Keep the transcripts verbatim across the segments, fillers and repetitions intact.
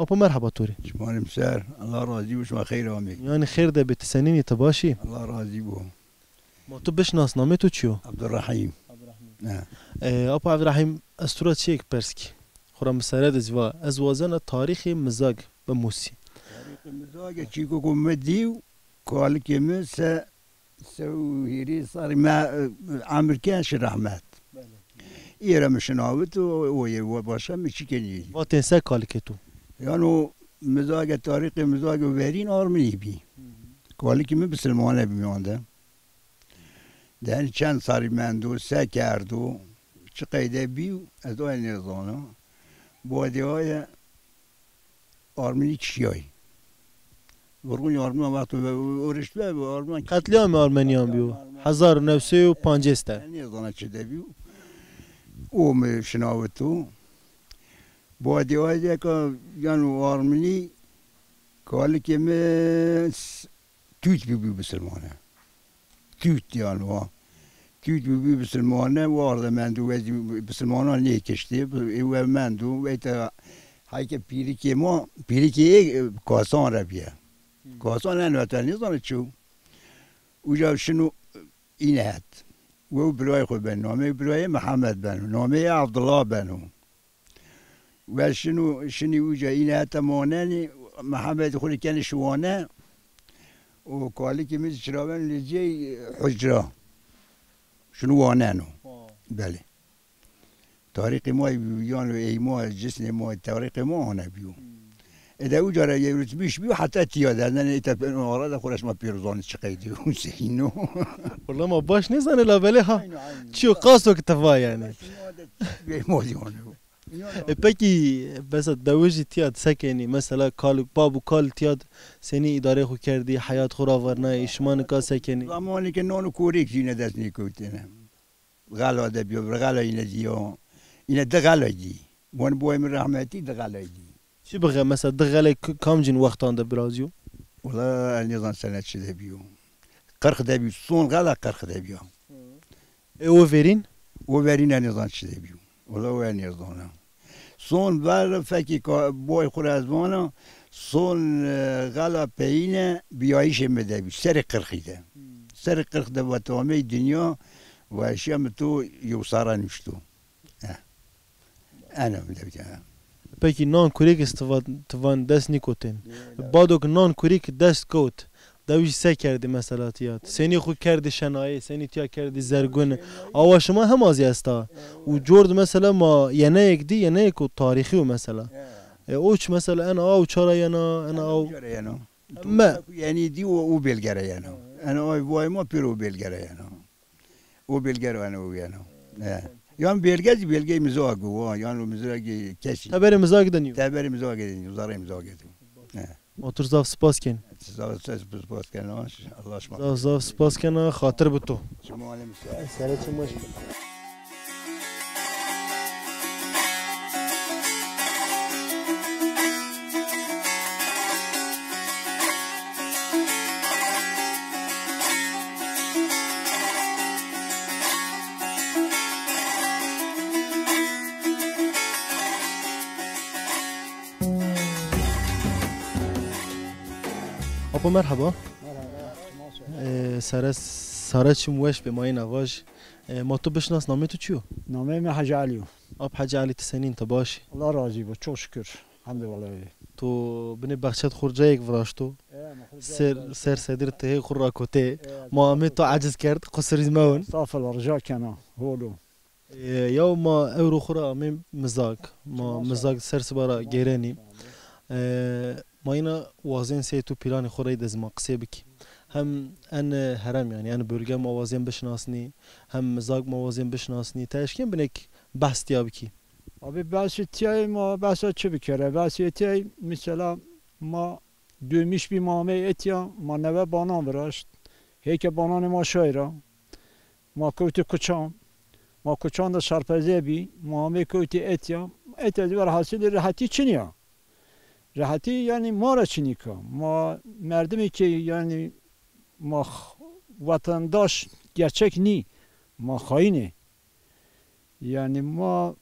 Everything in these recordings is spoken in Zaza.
Apo merheba to rê. Şima rê ser, Allah razî bo, şima xeyr amê. Yanî xêr de bê, ti senîn î, ti baş î? Allah razî bo. Ma tu bişnas, namê to çi yo? Abdurrahîm. Abdurrahîm. He. E, Apo Abdurrahîm, ez tu ra çîyêk pers kî. Xwura mi sere de zî va, ez wazena tarîxê Mizag bimusî. Tarîxê Mizage çîko ku mi dîw, kalikê mi se, se û hîrê serrî me, e, emir ke şi rehmet. Belê. Î ra mi şinawit û, û yê we başa mi çî kenî. Vatên se kalikê to? Yano Mizage, tarîxê Mizage verîn arminî bî. Hı hı. Kalikê mi bisilmane bî mîyan de. Denî çend serrî mendo, se kerdo, çi qeyde bî, ez aye nêzana. Badê aye arminî kişîyayî. Vurgunî armina wexto ve orişt ve armina. Qetlîamê armenîyan bîyo. Hezar û new sey û pancês de. Nêzana çi de bîyo. O mi şinawito. Badê aye de ka yano arminî kalikê mi s-, tût bîbî bisilmane. Tût yanî wa. Tût bîbî bisilmane, warde mendo, wezî bisilmanan nêkiştî, ê we mendo, weyte heyke pîrikê ma, pîrikê ê, e, Kasan re bîye. Kasan en wete nêzana çi yo. Uca şino îne het. Wew birayê xwu beno. Nameyê birayê Mihemed beno. Nameyê Evdullah beno. We şino, şinî uca îne heta manenî, Mihemedî xwu rê kenê şiwane û kalikê mi zî çira beno lê cey hucra. Şino waneno. Ha. Belê. Tarîxê ma yano ey ma, cisnê ma, tarîxê ma hane bîyo. Hmm. Ede uca ra yewritmiş bîyo heta tîya de. Nenê îta pêro ara de xwu ra şima pêro zanê çi qeyde yo, seyno. Wela ma baş nêzanê labelê ha. Aynen, aynen. Çiyo qaso ki ti va yanî. Bey ma zî hane. E, pekî, mesela dewijî tîya se kenî? Mesela kal, bab û kal tîya senî îdareyê xwu kerdî, heyat xwu ravarnayî, şima nika se kenî? Zamanê ke nan û korêk zî îne dest nêkewtêne. Xela de bîyo, xela îne dîyo. Îne di xelay dî. Wan boyê mi rehmetî di xelay dî. Çi bi xe-, mesela di xelay k-, kamcîn wextan de birazîyo? Wela ez nêzan sene çi de bîyo. Qirx de bîyo, son xela qirx de bîyo. Ê o verîn? O verîn ez nêzan çi de bîyo. Wela o ez nêzana. Son ver fekî ka boy xwu ra ez vana, son, e, xela peyîne bîyayîşê mi de bî, serê qirxî de. Hmm. Serê qirx de wet amey dinya, weşîya mi to yew serre nuşto. Eh. Ena mi de bî. Pekî nan kurêk iz ti va-, ti van dest nîkotên. Bado ki nan kurêk dest kewt, dewij se kerdî mesela tîya? Senî xwu kerdî şenayê, senî tîya kerdî zergun? Awa şima hema zî esta. Û cor di mesela ma yeneyêk dî, yeneyêko tarîxî yo mesela. E, o çi mesela, ena aw ça ra yena, ena aw? Uca ra yeno. Me. Yenî dî o, o bêlge ra yeno. Ena aw vay ma pêro o bêlge ra yeno. O bêlge ra ena o yeno. E. Yan bêlge zî bêlgeyê Mizagî wa, yan o Mizagî kesî. Teberê Mizagî de nîyo. Teberê Mizagî de nîyo, zerrê Mizagî de. E. Ma tu rê zaf spas kên. Zaf, zaf spas kena. Allah şima. Zaf, zaf spas kena, xatir bi to. Çimo alem ser. Sere çim weş bi. Apo merheba. Merheba. Ee, sere, sere çim weş bê, ma yena vaj. Ee, ma tu bişnas, namê tu çi yo? Namê mi Hecî Elî yo. Ap Hecî Elî, ti senîn, ti baş î? Allah razî bo, çok şükür. Hamdulillah. To binê bexçet xwu cayêk viraşto. Ser, ser sedir ti hê xwu rakotê. Ma amê to eciz kerd, qusurî mewin. Estağfurullah, rica kena, hol o. E, yaw ma ewro xwu ra amê Mizag. Ma Mizag ser siba ra gêrenî. E, ma yina wazên sey tu pîlanê xwu reyde zî ma qisê bikî. Hem en herem yanî, en bölge ma wazên bişinasnî, hem Mizag ma wazên bişinasnî. Ti eşkên binêk behs tîya bikî? Abi behsê tîyayê ma, behsa çi bikere? Behsê tîyayê, mesela ma dömîş bî, ma amey etya, ma neve banan viraşt. Hêke bananê ma şay ra. Ma kewtî kuçan. Ma kuçan de şerpeze bî. Ma amê kewtî etya. Etya zî, werhasilî rehetî çinî ya. Rehetî yanî ma ra çinîka. Ma merdimê ke yanî ma x-, wetendaş gerçek nî. Ma xayîn ê. Yanî ma,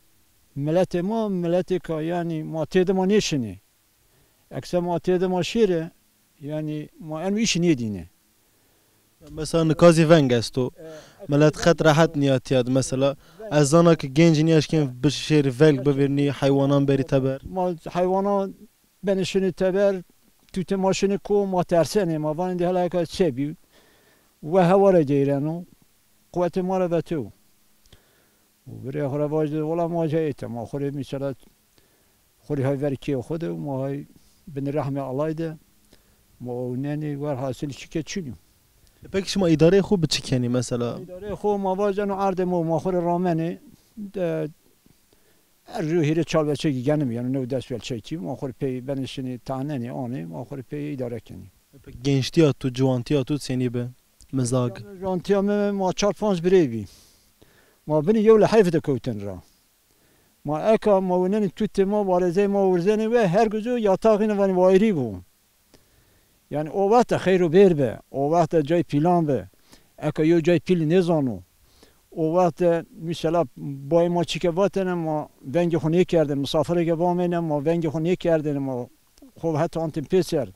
miletê ma, miletêka yanî ma têde ma nêşinê. Ekse ma têde ma şêre, yanî ma eno îşî nêdîne. Mesela nika zî veng esto. Milet qet rehet nîya tîya de mesela. Ez zana ke genc nîya eşkên bi şêrî veng bivêrnî, heywanan berî teber. Ma heywanan benê şinê teber, tutê ma şinê ko, ma tersenê, ma vanê dê hela eka çe bî. We hewa ra geyreno, quwetê ma ra veto. Û virê xo ra vajî de, wela ma ca ête, ma xo rê mîsela, xo rê hay ver kê xo de, ma hay binê rehmê Allay de, ma ownenê, werhasil çike çin o. E, peki şima îdareyê xo bi çi kenî mesela? Îdareyê xo ma vajeno erdê ma, ma xo rê ramenê, de, her ju hîrê çar welçekî genim, yanî new des welçekî, ma xo rê pey benê şinê tanenê, anê, ma xo rê pey îdare kenî. E, peki gençtîya tu, ciwantîya tu senî bi? Mizag. Jantîya mi, ma çar panc birey bî. Ma binî yew lehayf de kewtin ra. Ma eka ma winenî tutê ma, warezey ma wirzenê we, her guzo yataxîne vanî wayirî bo. Yanî o wext de xeyr û bêr bi, o wext de cay pîlan bi. Eka yew cay pîl nêzano. O wext de mîsela bayê ma çîke vatêne, ma vengê xo nêkerdêne, misafirê ke bameyne, ma vengê xo nêkerdêne, ma xo heta antên pêser.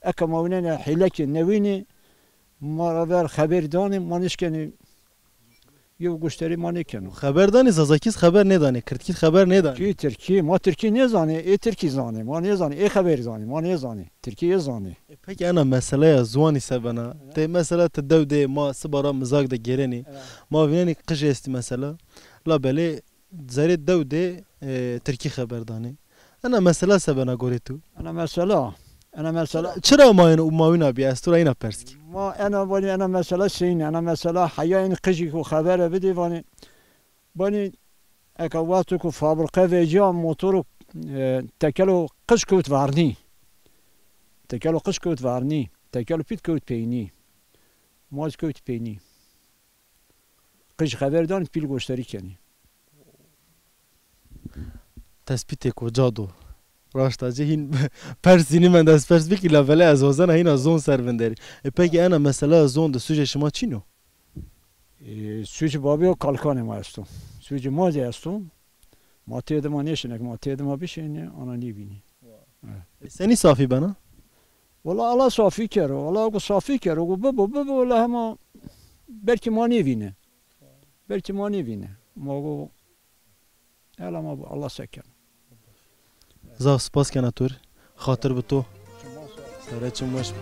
Eka ma winenê hêlekê newînî, ma ra ver xeberî danê, ma nêşkenê yew goştarî ma nêkeno. Xeber danê, zazakî zî xeber nêdanê, kirdkî zî xeber nêdanê. Kî tirkî, ma tirkî nêzanê, ê tirkî zanê, ma nêzanê, ê xeberî zanê, ma nêzanê. Tirkî ê zanê. E, peki ena meseleya ziwanî se bena? Evet. Tê mesela ti dew de ma siba ra Mizag de gêrenî. Evet. Ma vînenî qij estî mesela. Labelê zerê dew de, e, tirkî xeber danê. Ena mesela se bena gorê tu? Ena mesela, ena mesela. Çira ma yeno û ma wîna bî, ez tu ra îna pers kî. Ma ena vanî, ena mesela seyîn, ena mesela heya înî qijî ku xebere bidî vanî, vanî eka wexto ku fabrîqe vecîya motoro, e, tekelo qij kewt vernî. Tekelo qij kewt vernî. Tekelo pît kewt peynî. Ma zî kewtî peynî. Qij xeber danî, pîl goştarî kenî. Tespîtêko ca do. Raşta ci hîn pers zî nîmend ez pers bikî, labelê ez wazena hîna zon ser vinderî. E, pekî ena mesela zon de sûcê şima çin o? E, sûcê babî û kalkanê ma esto. Sûcê ma zî esto. Ma têde ma nêşinê, ma têde ma bişinê, ana nêvînê. E, senî safî bena? Wela Allah safî kero, Allah go safî kero, go bibo, bibo, wela hema belkî ma nêvîne. Belkî ma nêvîne. Ma go, ela ma bo, Allah se keno. Zaf spas kena tu rê. Xatir bi to. Sere çim weş.